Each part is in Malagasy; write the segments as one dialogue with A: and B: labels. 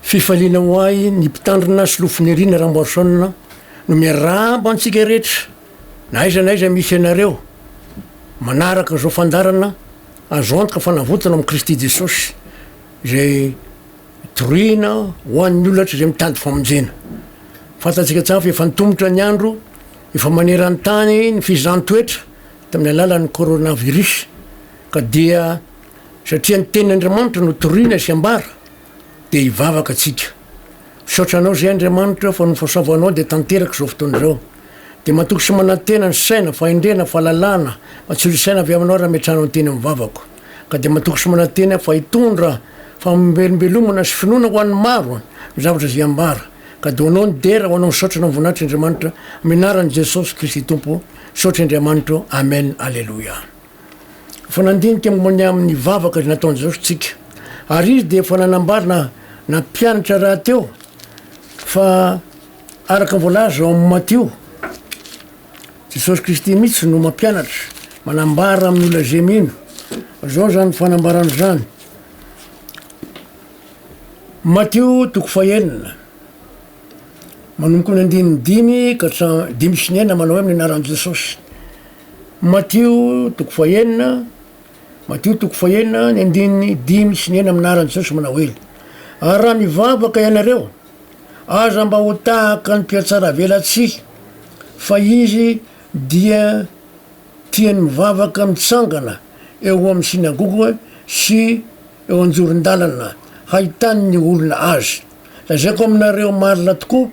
A: Fifaliana ho ahy ny Mpitandrina Solofonirina Ramboarison no miarahaba antsika rehetra na aiza na aiza misy anareo manaraka izao fandaharana azo antoka fanavotana ao amin'i Kristy Jesosy izay Torina ho an'ny olona rehetra izay mitady famonjena. Fantatsika tsara fa efa nitomotra ny andro, efa maneran-tany ny fizahan-toetra tamin'ny alalan'ny coronavirus, ka dia satria ny tenin'Andriamanitra no torina sy ambara dia hivavaka tsika. Misaotra anao izay Andriamanitra fa noho ny fahasoavanao dia tanteraka izao fotoana izao. Dia matoky sy manantena ny saina, fahendrena, fahalalana, matsilo saina avy aminao raha ametrahanao ny teny amin'ny vavako. Ka dia matoky sy manantena fa hitondra famelombelomana sy finoana ho an'ny maro ny zavatra izay ambara. Ka dia ho anao ny dera, ho anao ny saotra, ny voninahitra Andriamanitra, amin'ny anaran'i Jesosy Kristy Tompo. Misaotra Andriamanitra ô. Amen. Aleloia. Efa nandinika momba ny amin'ny vavaka izay nataon'i Jesosy tsika. Ary Izy dia efa nanambara na nampianatra rahateo fa Araka ny voalaza ao amin'ny Matio, Jesosy Kristy mihitsy no mampianatra, manambara amin'ny olona izay mino. Izao izany fanambarana izany. Matio toko fahenina, manomboka amin'ny andininy dimy ka hatramin'ny dimy sy ny enina manao hoe amin'ny anaran'i Jesosy. Matio toko fahenina, Matio toko fahenina ny andininy dimy sy ny enina amin'ny anaran'i Jesosy manao hoe, Ary raha mivavaka ianareo, Aza mba ho tahaka ny mpihatsaravelatsihy, fa izy dia tia ny mivavaka mitsangana eo amin'ny synagoga sy eo an-joron-dalana hahitany ny olona azy. Lazaiko aminareo marina tokoa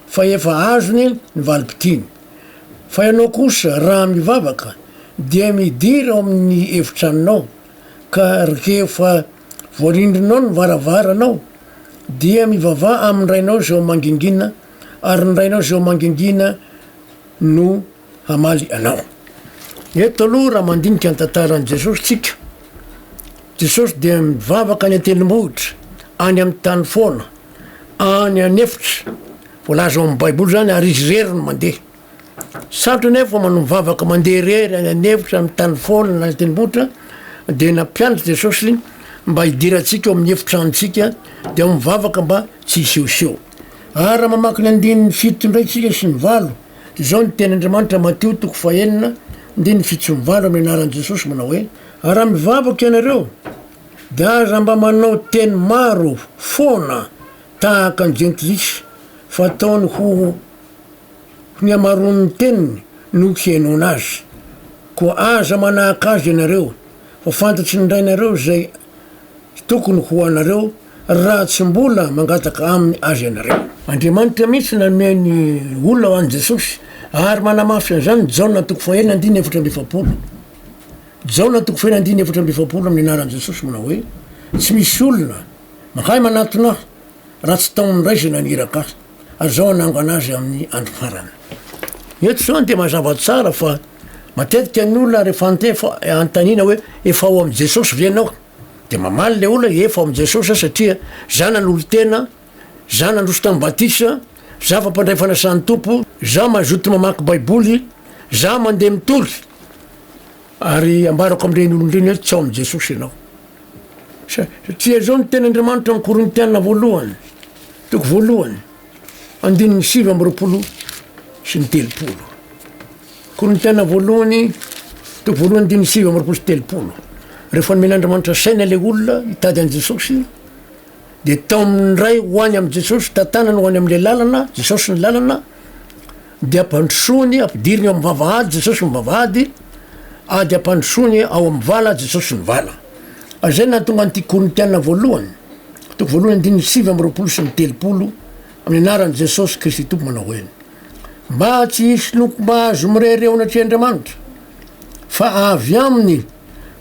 A: fa efa azony ny valim-pitiany. Fa ianao kosa, raha mivavaka, dia midira ao amin'ny efitranonao, ka rehefa voarindrinao ny varavaranao, Dia mivavaha amin'ny Rainao izay ao mangingina, ary ny Rainao izay ao mangingina no hamaly anao. Eto aloha raha mandinika ny tantaran'i Jesosy tsika, Jesosy dia mivavaka any an-tendrombohitra, any amin'ny tany foana, any an'efitra, voalaza ao amin'ny Baiboly izany, ary izy irery no mandeha. Sarotra anefa manao mivavaka mandeha irery any an'efitra, amin'ny tany foana na any an-tendrombohitra, dia nampianatra Jesosy mba hidirantsika ao amin'ny efitranontsika dia ao mivavaka mba tsy hisehoseho. Ary raha mamaky ny andininy fito indray isika sy ny valo, dia izao ny tenin'Andriamanitra Matio toko fahenina andininy fito sy ny valo amin'ny anaran'i Jesosy manao hoe, Ary raha mivavaka ianareo dia aza mba manao teny maro foana tahaka ny jentilisa fa ataony ho Ny hamaroan'ny teniny no hihenoana azy. Koa aza manahaka azy ianareo, fa fantatry ny Rainareo izay tokony ho anareo raha tsy mbola mangataka aminy aza ianareo. Andriamanitra mihitsy nanome ny olona ho an'i Jesosy, ary manamafy an'izany Jaona toko fahenina andininy 44. Jaona toko fahenina andininy 44 amin'ny anaran'i Jesosy manao hoe, Tsy misy olona mahay manatona ahy raha tsy taomin'ny Ray izay naniraka ahy. ary izao hanangana azy amin'ny andro farany. Eto izany dia mazava tsara fa matetika ny olona rehefa antefa anontaniana hoe efa ao amin'i Jesosy ve ianao? Dia mamaly ilay olona efa ao amin'i Jesosy aho satria za nanolo-tena, za nandroso tamin'ny batisa, za fa mpandray fanasan'ny Tompo, za mazoto mamaky Baiboly, za mandeha mitory. Ary ambarako amin'ireny olona ireny hoe tsy ao amin'i Jesosy ianao. Satria izao ny tenin'Andriamanitra amin'ny Korintiana voalohany, toko voalohany, andininy 29 sy ny 30. Korintiana voalohany, toko voalohany, andininy 29 sy 30. Rehefa nomen'Andriamanitra saina ilay olona hitady an'i Jesosy, dia taomin'ny Ray ho any amin'i Jesosy, tantanany ho any amin'ilay lalana, Jesosy ny lalana, dia ampandrosoany, ampidiriny ao amin'ny vavahady, Jesosy ny vavahady, ady ampandrosoany ao amin'ny vala, Jesosy ny vala. Ary izay no nahatonga an'ity Korintiana voalohany, toko voalohany andininy 29 sy ny 30, amin'ny anaran'i Jesosy Kristy Tompo manao hoe, Mba tsy hisy loko mahazo mirehareha eo anatrehan'Andriamanitra, fa avy Aminy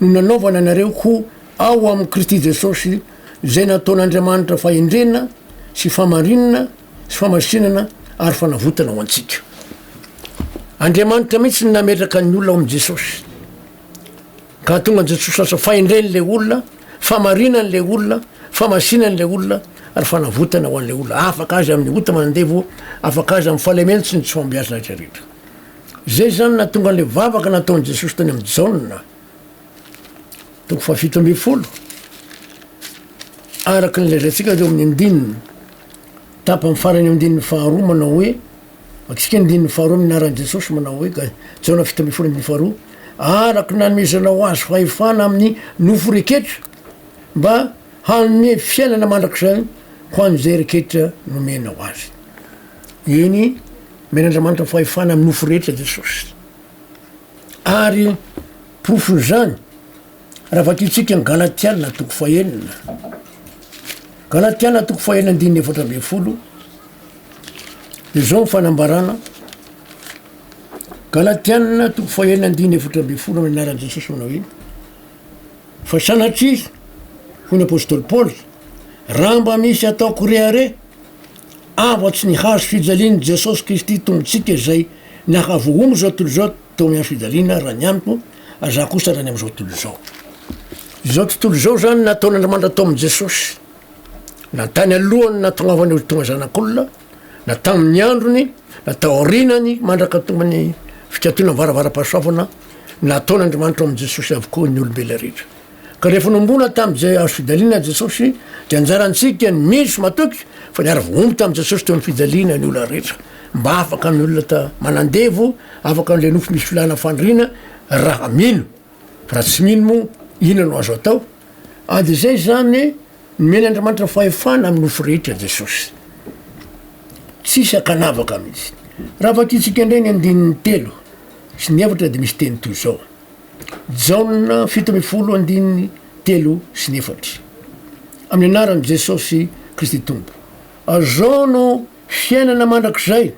A: no nanaovana anareo ho ao amin'i Kristy Jesosy, izay nataon'Andriamanitra fahendrena sy fahamarinana sy famasinana ary fanavotana ho antsika. Andriamanitra mihitsy no nametraka ny olona ao amin'i Jesosy. Ka hahatonga an'i Jesosy lasa fahendren'ilay olona, fahamarinan'ilay olona, famasinan'ilay olona ary fanavotana ho an'ilay olona. Afaka azy amin'ny ota manandevo, afaka azy amin'ny fahalemena sy ny tsy fahombiazana rehetra rehetra. Izay izany nahatonga an'ilay vavaka nataon'i Jesosy tany amin'i Jaona. Toko fahafito ambin'ny folo. Araka ny lazaintsika teo amin'ny andininy tapany farany andininy faharoa manao hoe, vakitsika ny andininy faharoa amin'ny anaran'i Jesosy manao hoe, Jaona 17 andininy faharoa, araka ny nanomezanao azy fahefana amin'ny nofo reketra mba hanome fiainana mandrakizay ho an'izay reketra nomenao azy. Eny, omen'Andriamanitra fahefana amin'ny nofo rehetra Jesosy. Ary porofon'izany, raha vakintsika ny Galatiana toko fahenina, Galatiana toko fahenina andininy 14, de zao ny fanambarana, Galatiana toko fahenina andininy 14 amin'ny anaran'i Jesosy manao ino? Fa sanatria, hoy ny apostoly Paoly, raha mba misy ataoko rehareha, afa-tsy ny hazo fijalian'i Jesosy Kristy Tompontsika izay nahavoahomo izao tontolo izao teo amin'ny hazo fijaliana raha ny amiko, ary izaho kosa raha ny amin'izao tontolo izao. Izao tontolo izao izany nataon'Andriamanitra tao amin'i Jesosy, na tany alohany nahatongavany ho tonga zanak'olona, na tamin'ny androny, na taorianany mandraka tonga ny fikatonan'ny varavaram-pahasoavana, nataon'Andriamanitra ao amin'i Jesosy avokoa ny olombelona rehetra. Ka rehefa nombona tamin'izay hazo fijaliana Jesosy, dia anjarantsika ny mino sy matoky fa niara-voahombo tamin'i Jesosy teo amin'ny fijaliana ny olona rehetra. Mba afaka ny olona ta manandevo, afaka an'ilay nofo misy filàna faniriana raha mino. Fa raha tsy mino moa, inona no azo atao? Ary dia izay izany, nomen'Andriamanitra fahefana amin'ny nofo rehetra Jesosy. Tsisy ankanavaka mihitsy. Raha vakintsika indray ny andininy telo sy ny efatra dia misy teny toy izao. Jaona 17 andininy telo sy ny efatra. Amin'ny anaran'i Jesosy Kristy Tompo. Azao no fiainana mandrakizay,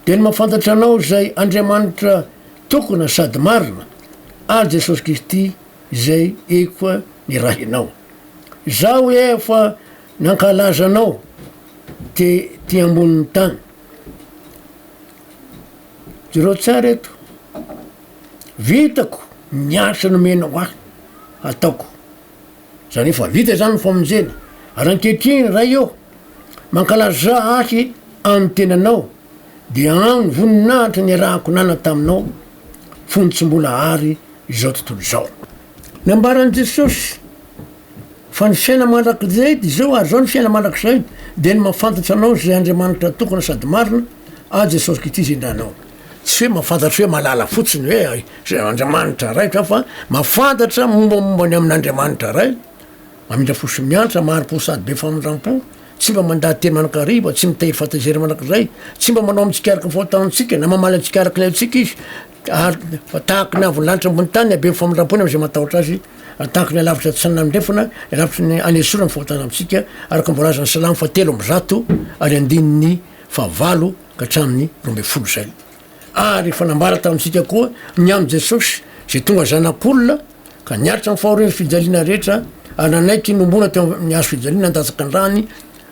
A: dia ny mahafantatra anao izay Andriamanitra tokona sady marina, ary Jesosy Kristy izay efa nirahinao. Izaho efa nankalaza anao te ty ambonin'ny tany. Jereo tsara eto. Vitako ny asa nomenao ahy hataoko. Zany hoe efa vita zany ny famonjena. Ary ankehitriny Ray ô, mankalazà ahy amin'ny tenanao, dia amin'ny voninahitra niarahako nana taminao fony tsy mbola àry izao tontolo izao. Nambaran'i Jesosy fa ny fiainana mandrakizay dia izao, ary izao ny fiainana mandrakizay, dia ny mahafantatra anao izay Andriamanitra tokana sady marina, ary Jesosy Kristy izay indranao. Tsy hoe mahafantatra hoe mahalala fotsiny hoe izay Andriamanitra Ray fa fa mahafantatra mombamomba ny amin'Andriamanitra Ray, mamindra fo sy miantra, mahari-po sady be famindram-po, tsy mba mandaha-teny mandrakariva, tsy mitahiry fahatezerana mandrakizay, tsy mba manao amintsika araka ny fahotantsika na mamaly antsika araka ny helotsika Izy, ary fa tahaky ny avon'ny lanitra ambony tany ny haben'ny famindram-pony amin'izay matahotra Azy, ary tahaky ny halavitra atsinanana andrefana ny halavitry ny hanesorany ny fahotana amintsika, araka ny voalazan'ny Salamo fahatelo 103 ary andininy fahavalo ka hatramin'ny 12 izay. Ary efa nambara tamintsika koa ny amin'i Jesosy izay tonga Zanak'olona ka niaritra ny fahorian'ny fijaliana rehetra ary nanaiky nombona teo amin'ny hazo fijaliana handatsaka ny rany,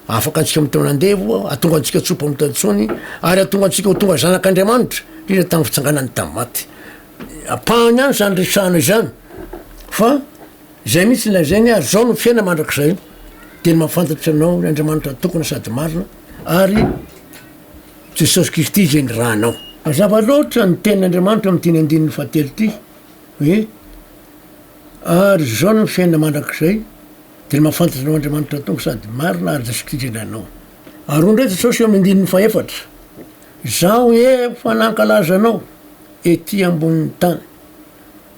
A: hahafaka antsika amin'ny taona andevo, hahatonga antsika tsy ho mpanota intsony ary hahatonga antsika ho tonga zanak'Andriamanitra, indrindra tamin'ny fitsanganany tamin'ny maty. Ampahany ihany izany resahana izany fa izay mihitsy no lazainy ary izao no fiainana mandrakizay dia ny mahafantatra anao ry Andriamanitra tokana sady marina ary Jesosy Kristy izay nirahanao. Mazava loatra ny tenin'Andriamanitra amin'ity andininy fahatelo ity hoe ary izao no fiainana mandrakizay dia ny mahafantatra anao Andriamanitra Tompo sady marina ary Jesosy Kristy izay nirahanao. Ary hoy indray Jesosy eo amin'ny andininy fahefatra, Izaho efa nankalaza anao ety ambonin'ny tany.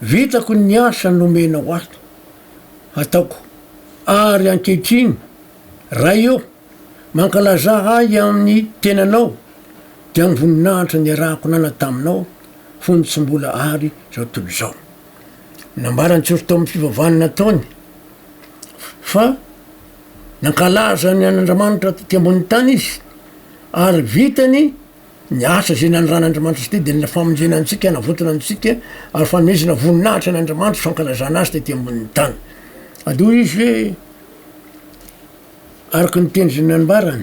A: Vitako ny asa nomenao ahy hataoko, ary ankehitriny, Ray ô, mankalazà ahy amin'ny tenanao, dia amin'ny voninahitra niarahako nana taminao fony tsy mbola àry izao tontolo izao. Nambaran'i Jesosy tao amin'ny fivavahana nataony fa nankalaza ny an'Andriamanitra tety ambonin'ny tany izy, ary vitany Ny asa izay nanoran'Andriamanitra azy dia ny famonjena antsika, hanavotana antsika, ary fanomezana voninahitra an'Andriamanitra sy fankalazana azy tety ambonin'ny tany. Ady hoy izy hoe, araka ny teny izay nambarany,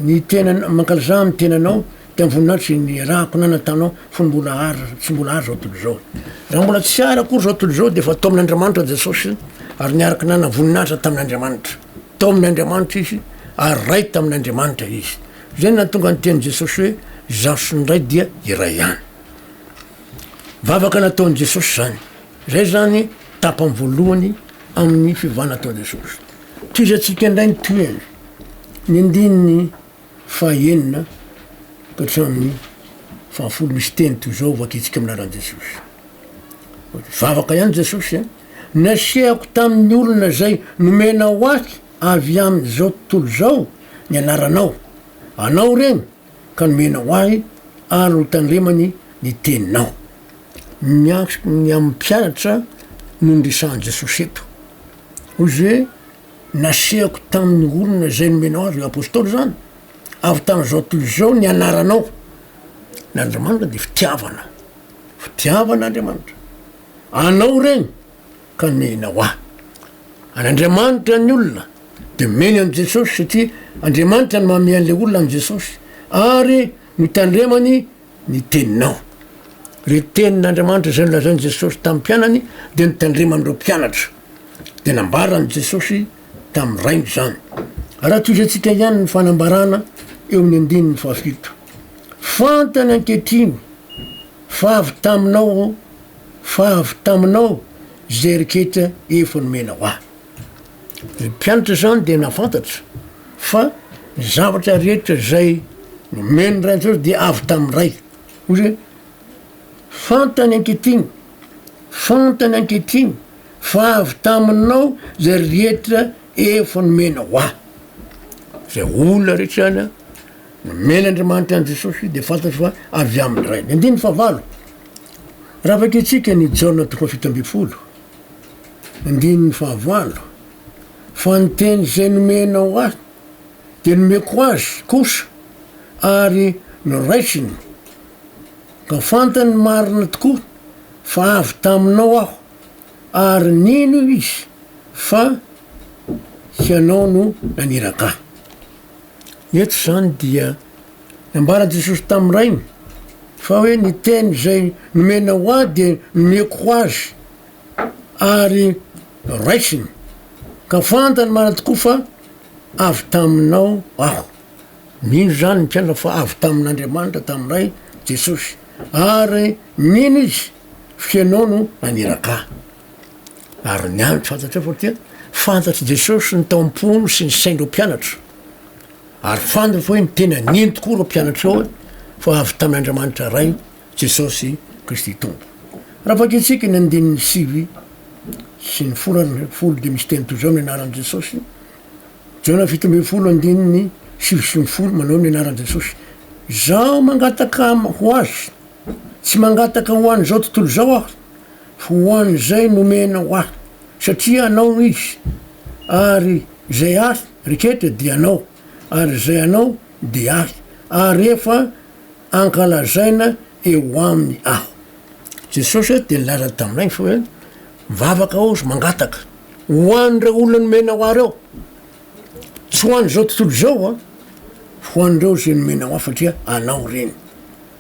A: ny tena mankalazà amin'ny tenanao dia amin'ny voninahitra izay niarahako nanantanao fony mbola ary tsy mbola ary izao tontolo izao. Raha mbola tsy ary akory izao tontolo izao dia efa tao amin'Andriamanitra Jesosy ary niaraka nanana voninahitra tamin'Andriamanitra. Tao amin' Andriamanitra izy, ary Ray tamin' Andriamanitra izy. Izay no nahatonga ny tenin'i Jesosy hoe, Izaho sy ny Ray dia iray ihany. Vavaka nataon'i Jesosy izany. Izay izany tapany voalohany amin'ny fivavahana ataon'i Jesosy. Tohizantsika indray ny tohiny, ny andininy fahaenina ka hatramin'ny fahafolo misy teny toy izao vakintsika amin'ny anaran'i Jesosy. Vavaka ihany Jesosy a. Nasehako tamin'ny olona izay nomenao ahy avy amin'izao tontolo izao ny anaranao. Anao ireny ka nomenao ahy ary notandremany ny teninao. Miantso ny amin'ny mpianatra no niresahan'i Jesosy eto. Hoy izy hoe, Nasehako tamin'ny olona izay nomenao azy, ireo apostoly izany, avy tamin'izao tontolo izao ny anaranao. Ny Andriamanitra dia fitiavana. Fitiavana Andriamanitra. Anao ireny ka nomenao ahy. An'Andriamanitra ny olona dia omeny an'i Jesosy satria Andriamanitra no manome an'ilay olona an'i Jesosy ary notandremany ny teninao. Ireo tenin'Andriamanitra izay nolazain'i Jesosy tamin'ny mpianany dia notandreman'ireo mpianatra. Dia nambaran'i Jesosy tamin'ny Rainy izany. Raha tohizantsika ihany ny fanambarana eo amin'ny andininy fahafito. Fantany ankehitriny fa avy taminao fa avy taminao izay rehetra efa nomenao ahy. Ny mpianatra izany dia nahafantatra fa ny zavatra rehetra izay nomen'ny Ray an'i Jesosy dia avy tamin'ny Ray. Hoy izy hoe, Fantany ankehitriny, fantany ankehitriny fa avy taminao izay rehetra efa nomenao ahy. Izay olona rehetra izany nomen'Andriamanitra an'i Jesosy dia fantatra fa avy amin'ny Rainy. Andininy fahavalo. Raha vakintsika ny Jaona toko 17, Andininy fahavalo, Fa ny teny izay nomenao ahy dia nomeko azy kosa ary noraisiny, ka fantany marina tokoa fa avy taminao aho, ary nino izy fa Hianao no naniraka ahy. Eto izany dia nambaran'i Jesosy tamin'ny Rainy fa hoe ny teny izay nomenao ahy dia nomeko azy ary raisiny, ka fantany marina tokoa fa avy taminao aho. Mino izany ny mpianatra fa avy tamin'Andriamanitra, tamin'ny Ray, Jesosy, ary mino izy fa ianao no naniraka ahy. Ary ny andro fantatrao fa dia fantatr'i Jesosy ny tao am-pony sy ny sain'ireo mpianatra. Ary fantany fa hoe ny tena nino tokoa ireo mpianatra ireo fa avy tamin'Andriamanitra Ray Jesosy Kristy Tompo. Raha vakintsika ny andininy 9 sy ny folo ary 10 dia misy teny toy izao ny anaran'i Jesosy. Jaona 17 andininy 9 sy ny 10 manao ny anaran'i Jesosy. Izaho mangataka ho azy, tsy mangataka ho an'izao tontolo izao aho, fa ho an'izay nomenao ahy, satria anao izy, ary izay ahy reketra dia anao, ary izay anao dia ahy, ary efa ankalazaina eo aminy aho. Jesosy dia nilaza taminay fa hoe mivavaka aho izy mangataka ho an'ireo olona nomenao ahy ireo, tsy ho an'izao tontolo izao an, fa ho an'ireo izay nomenao ahy satria anao ireny.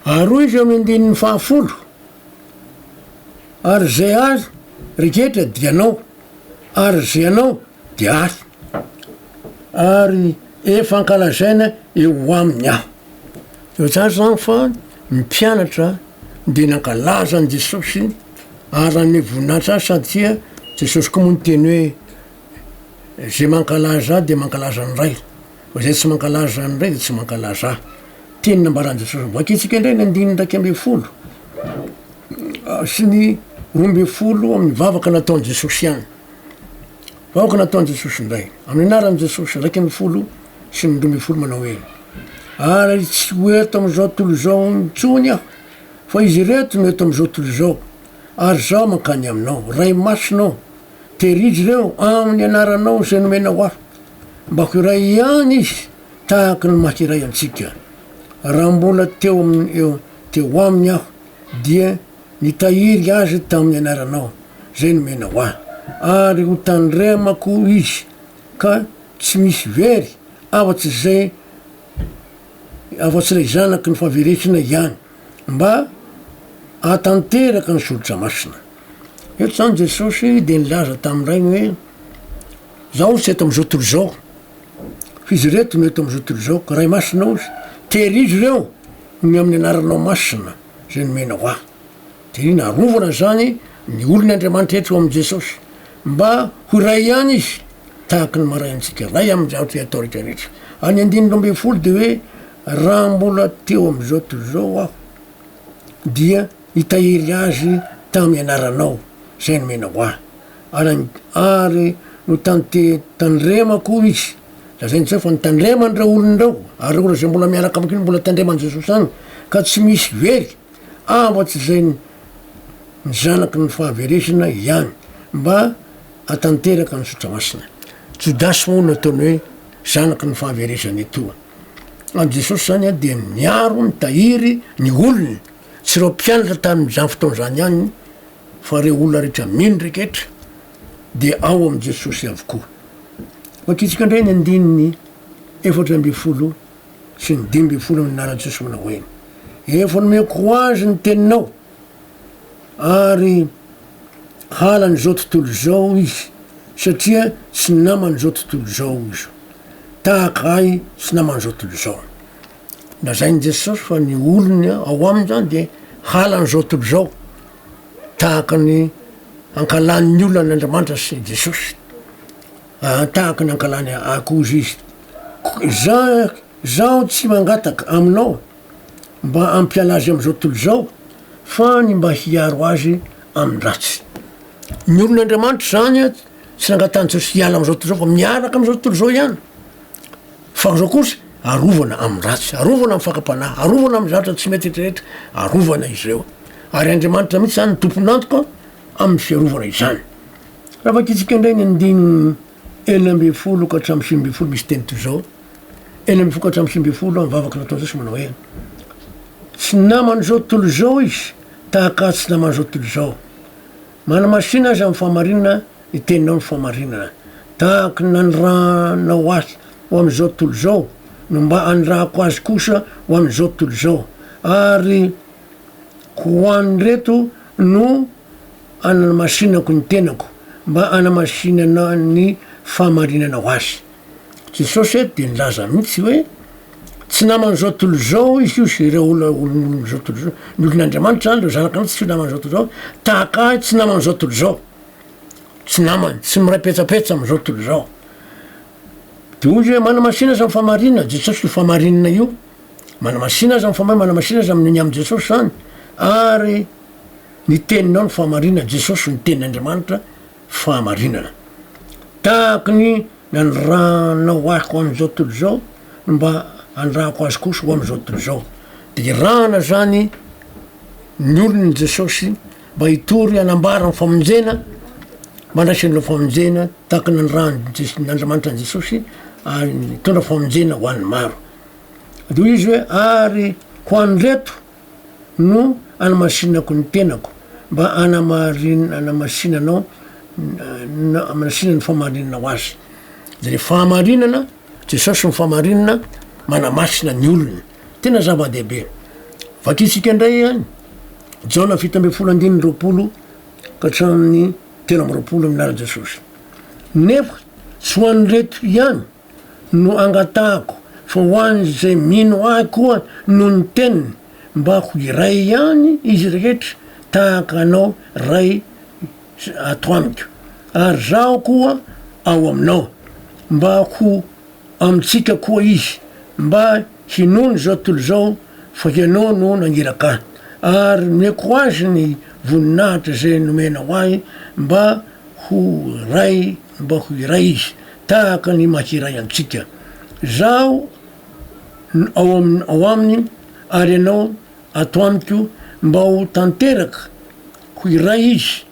A: Ary hoy izy eo amin'ny andininy fahafolo, ary izay ahy rehetra dia anao, ary izay anao dia ahy, ary efa ankalazaina eo aminy aho. Eo tsara zany fa ny mpianatra dia nankalaza an'i Jesosy ary nanome voninahitra azy satria Jesosy koa moa niteny hoe zay mankalaza ahy dia mankalaza ny Ray, fa zay tsy mankalaza ny Ray dia tsy mankalaza ahy. Teny nambaran'i Jesosy. Vakintsika indray ny andininy 11 sy ny 12 amin'ny vavaka nataon'i Jesosy ihany. Vahoaka nataon'i Jesosy indray, amin'ny anaran'i Jesosy, 11 sy ny 12 manao hoe, Ary tsy ho eto amin'izao tontolo izao intsony aho, fa izy ireto no eto amin'izao tontolo izao, ary izaho mankany aminao. Ray Masina ô, tehirizo ireo amin'ny anaranao izay nomenao ahy, mba ho iray ihany izy tahaka ny maha iray antsika. Raha mbola teo amin'ny eo teo aminy aho, dia Nitahiry azy tamin'ny anaranao izay nomenao ahy, ary ho tandremako izy, ka tsy misy very afa-tsy izay afa-tsy ilay zanaky ny fahaveresana ihany, mba hahatanteraka ny soratra masina. Eto izany Jesosy dia nilaza tamin'ny Rainy hoe, Izaho tsy eto amin'izao tontolo izao, fa izy ireto no eto amin'izao tontolo izao, ka Ray Masina ô, tehirizo ireo ny amin'ny anaranao masina. Izay nomenao ahy. Dia narovana izany ny olon' Andriamanitra eto ao amin'i Jesosy. Mba ho iray ihany izy, tahaky ny maha-ray antsika, ray amin'ny zavatra atao rehetra rehetra. Ary ny andininy 12 dia hoe, Raha mbola teo amin'izao tontolo izao aho, dia nitahiry azy tamin'ny anaranao izay nomenao ahy, ary ary notante tandremako izy. Lazain'i Jesosy fa nitandremany ireo olona ireo, ary ireo olona izay mbola miaraka amiko mbola tandreman'i Jesosy ihany, ka tsy misy very afa-tsy izay ny zanaky ny fahaverezana ihany, mba hatanteraka ny Soratra Masina. Jodasy moa no ataony hoe zanaky ny fahaverezana etoa. Ary Jesosy izany dia miaro, mitahiry ny olony, tsy ireo mpianatra tamin'izany fotoana izany ihany, fa ireo olona rehetra mino reketra dia ao amin'i Jesosy avokoa. Vakintsika indray ny andininy 14 sy ny 15 amin'ny anaran'i Jesosy manao hoe, Efa nomeko ho azy ny teninao, ary halan'izao tontolo izao izy, satria tsy naman'izao tontolo izao izy, tahaka ahy tsy naman'izao tontolo izao. Lazain'i Jesosy fa ny olony ao aminy zany dia halan'izao tontolo izao, tahaka ny ankalan'ny olona an'Andriamanitra sy Jesosy, tahaka ny ankalany akozy izy. Za, zaho tsy mangataka aminao mba hampiala azy amin'izao tontolo izao, fa ny mba hiaro azy amin'ny ratsy. Ny olon'Andriamanitra zany tsy nangatahan'i Jesosy hiala amin'izao tontolo izao fa miaraka amin'izao tontolo izao ihany. Fa zao kosa, arovana amin'ny ratsy, arovana amin'ny fakam-panahy, arovana amin'ny zavatra tsy mety rehetra, arovana izy ireo. Ary Andriamanitra mihitsy zany no tompon'antoka amin'ny fiarovana izany. Raha vakintsika indray ny andininy 16 ka hatramin'ny 19 misy teny toy izao, 16 ka hatramin'ny 19 amin'ny vavaka nataon'i Jesosy manao hoe, Tsy naman'izao tontolo izao izy, tahaka ahy tsy naman'izao tontolo izao. Manamasina azy amin'ny fahamarinana ny teninao ny fahamarinana. Tahaka ny nanirahanao ahy ho amin'izao tontolo izao no mba anirahako azy kosa ho amin'izao tontolo izao. Ary ho an'ireto no anamasinako ny tenako, mba hanamasinana ny fahamarinanao azy. Jesosy eto dia nilaza mihitsy hoe tsy naman'izao tontolo izao izy io sy ireo olona olon'izao tontolo izao, ny olon'Andriamanitra zany, ireo zanak'Andriamanitra tsy naman'izao tontolo izao, tahaka ahy tsy naman'izao tontolo izao, tsy namany, tsy miray petsapetsa amin'izao tontolo izao. De hoy izy hoe manamasina azy amin'ny fahamarinana, Jesosy io fahamarinana io, manamasina azy amin'ny fahamarinana, manamasina azy amin'ny ny amin'i Jesosy zany, ary ny teninao ny fahamarinana, Jesosy no tenin'Andriamanitra, fahamarinana. Tahaky ny nanirahanao ahy ho amin'izao tontolo izao no mba anirahako azy kosa ho amin'izao tontolo izao. Dia irahana zany ny olon'i Jesosy mba hitory hanambara ny famonjena, mba handraisan'ireo famonjena tahaka ny nanirahan'i Jes- Andriamanitra an'i Jesosy ary nitondra famonjena ho an'ny maro. Dia hoy izy hoe ary ho an'ireto no anamasinako ny tenako mba hanamarin hanamasinanao hanamasinana ny fahamarinanao azy. De le fahamarinana, Jesosy ny fahamarinana manamasina ny olona. Tena zava-dehibe. Vakintsika indray any Jaona 17 andininy 20 ka hatramin'ny 23 amin'ny anaran'i Jesosy. Nefa tsy ho an'ireto ihany no angatahako fa ho an'izay mino ahy koa noho ny teniny, mba ho iray ihany izy rehetra tahaka anao Ray ato amiko, ary zaho koa ao aminao, mba ho amintsika koa izy, mba hinoan'izao tontolo izao fa ianao no naniraka ahy, ary nomeko azy ny voninahitra izay nomenao ahy mba ho iray mba ho iray izy tahaka ny maha iray antsika. Izaho ao am ao aminy ary ianao ato amiko mba ho tanteraka ho iray izy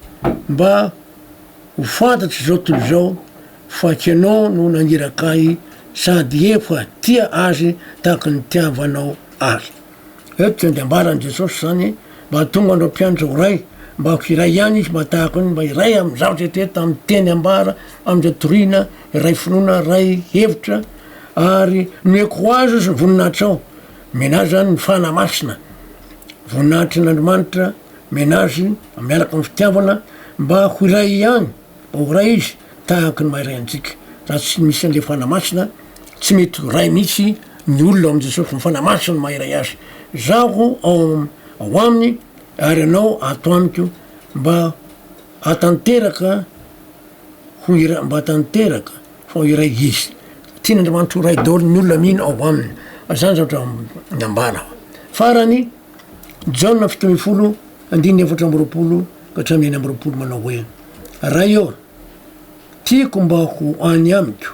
A: mba ho fantatr'izao tontolo izao fa tsy ianao no naniraka ahy sady efa tia azy tahaka ny nitiavanao ahy. Eto dia ambaran'i Jesosy izany mba hahatonga an'ireo mpianatra ho iray, mba ho iray ihany izy, mba tahaka ny mba iray amin'ny zavatra rehetra amin'ny teny ambara, amin'izay toriana, iray finoana, iray hevitra, ary nomeko ho azy izy ny voninahitrao. Omena azy izany ny Fanahy Masina, voninahitrin'Andriamanitra, omena azy miaraka amin'ny fitiavana mba ho iray ihany. Ho ray izy tahaka ny maha iray antsika. Raha tsy misy an'ilay Fanahy Masina, tsy mety ho ray mihitsy ny olona ao amin'i Jesosy. Ny Fanahy Masina no maha iray azy. Izaho ao ao aminy ary ianao ato amiko mba hahatanteraka. ho iray, mba tanteraka fa ho iray izy. Tian'Andriamanitra ho iray daholo ny olona mino ao aminy. Ary izany zavatra nambara. Farany, Jaona 17, andininy 24 ka hatramin'ny 26 manao hoe, Ray ô, tiako mba ho any amiko,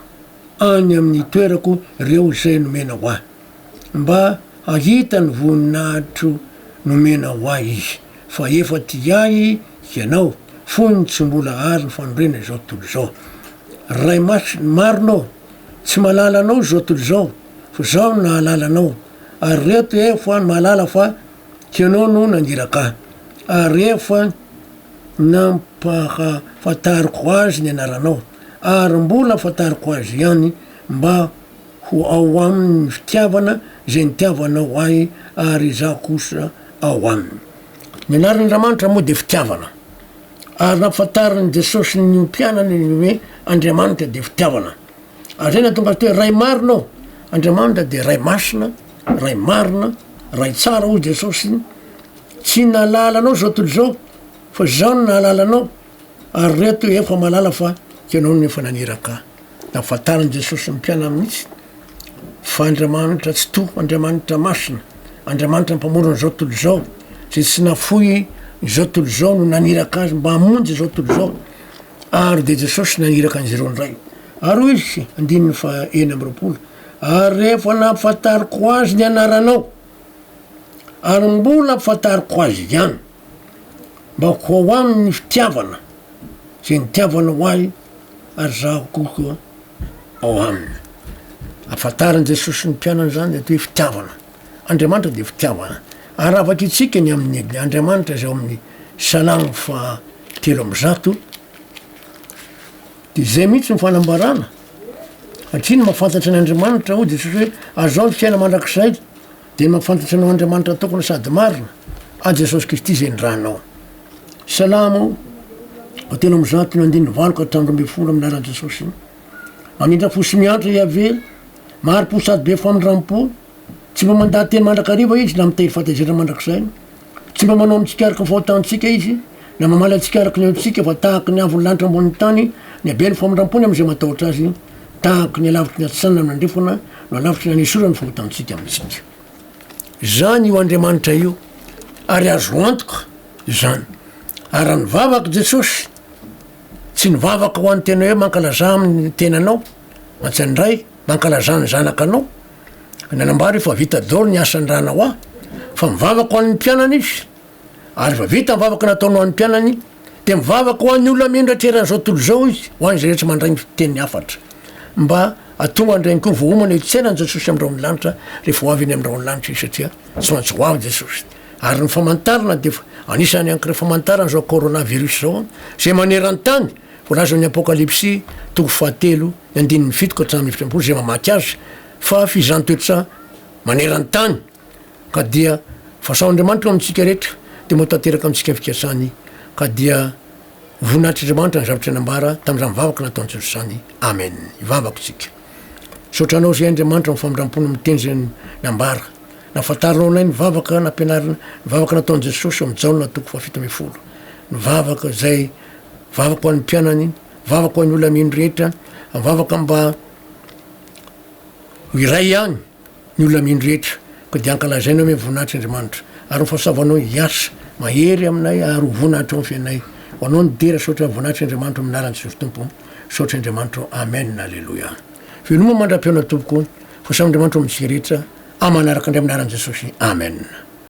A: any amin'ny toerako ireo izay nomenao ahy, mba hahita ny voninahitro nomenao ahy izy, fa efa tia ahy Ianao, fony tsy mbola ary ny fanorenana izao tontolo izao. Ray Masina, marina ô, tsy mahalala Anao izao tontolo izao, fa izaho no nahalala Anao, ary ireto efa mahalala fa Ianao no naniraka ahy, ary efa nampahafantariko azy ny anaranao, ary mbola fantariko azy ihany, mba ho ao aminy ny fitiavana izay nitiavanao ahy, ary izaho kosa ao aminy. Ny anaran'Andriamanitra moa dia fitiavana. Ary nampifantarin'i Jesosy ny mpianany ny hoe Andriamanitra dia fitiavana. Ary izay nahatonga azy hoe Ray marina ô. Andriamanitra dia Ray masina, Ray marina, Ray tsara hoy Jesosy. Tsy nahalala anao izao tontolo izao, fa izaho no nahalala anao, ary reto efa mahalala fa ianao no efa naniraka ahy. Nahafantarin'i Jesosy ny mpianany mihitsy fa Andriamanitra Tsitoha, Andriamanitra Masina, Andriamanitra Mpamorona izao tontolo izao, izay tsy nafoy izao tontolo izao no naniraka azy mba hamonjy izao tontolo izao, ary dia Jesosy naniraka an'izy ireo indray. Ary hoy izy, andininy faha 26, Ary rehefa nampifantariko azy ny anaranao, ary mbola ampifantariko azy ihany, mba ho ao aminy ny fitiavana izay nitiavanao ahy, ary izaho koa ao aminy. Ahafantaran'i Jesosy ny mpianany izany dia atao hoe fitiavana. Andriamanitra dia fitiavana. Ary raha vakintsika ny amin'ny Andriamanitra izay ao amin'ny Salamo faha 103, dia izay mihitsy ny fanambarana. Satria ny mahafantatra ny Andriamanitra, hoy Jesosy hoe, ary izao ny fiainana mandrakizay, dia ny mahafantatra anao Andriamanitra tokana sady marina, ary Jesosy Kristy izay nirahanao. Salamo 103 ny andininy 8 ka hatramin'ny 12 amin'ny anaran'i Jesosy. Mamindra fo sy miantra Yaveh, mahari-po sady be famindram-po, tsy mba mandaha-teny mandrakariva Izy na mitahiry fahatezerana mandrakizay. Tsy mba manao amintsika araka ny fahotantsika Izy, na mamaly antsika araka ny helotsika, fa tahaka ny avon'ny lanitra ambonin'ny tany, ny haben'ny famindram-pony amin'izay matahotra Azy, tahaka ny halavitry ny atsinanana amin'ny andrefana, no halavitry ny hanesorany ny fahotantsika amintsika. Izany io Andriamanitra io, ary azo antoka izany. Ary raha nivavaka Jesosy, tsy nivavaka ho an'ny tena hoe mankalazà amin'ny tenanao, mantsy ny Ray, mankalazà ny zanakanao, nanambara io fa vita daholo ny asan'ny ranao ahy, fa mivavaka ho an'ny mpianany izy, ary efa vita ny vavaka nataony ho an'ny mpianany, dia mivavaka ho an'ny olona mino rehetra eran'izao tontolo izao izy, ho an'izay rehetra mandray ny tenin'ny hafatra, mba hahatonga an'ireny koa voaomana hitsena an'i Jesosy amin'ny rahon'ny lanitra rehefa ho avy eny amin'ny rahon'ny lanitra izy, satria tsy maintsy ho avy Jesosy. Ary ny famantarana dia anisan'ny anankiray famantarana izao coronavirus izao, izay maneran-tany, voalazan'ny Apokalypsy toko fahatelo ny andininy 7 ka hatramin'ny 14, izay mamaky azy, fa fizahàn-toetra maneran-tany, ka dia fahasoavan'Andriamanitra eo amintsika rehetra, dia mba ho tanteraka amintsika ny fikasany, ka dia voninahitr'Andriamanitra ny zavatra nambara tamin'izany vavaka nataon'i Jesosy izany. Amen. Hivavaka isika. Misaotra Anao izay Andriamanitra amin'ny famindram-ponao miteny izay nambara. Nahafantarinao anay ny vavaka nampianarina, ny vavaka nataon'i Jesosy ao amin'ny Jaona toko faha 17. Ny vavaka izay vavaka ho an'ny mpianany, vavaka ho an'ny olona mino rehetra, vavaka mba ho iray ihany ny olona mino rehetra, koa dia ankalazainao anie ny voninahitr' Andriamanitra, ary ny fahasoavanao hiasa mahery aminay ary ho voninahitr' ao amin'ny fiainanay. Ho Anao ny dera, saotra voninahitr' Andriamanitra amin'ny anaran'i Jesosy Tompo. Saotra Andriamanitra ô. Amen. Aleloia. Veloma mandra-pihaona tompoko, fahasoavan'Andriamanitra ao amintsika rehetra, amanaraka indray amin'ny anaran'i Jesosy. Amen.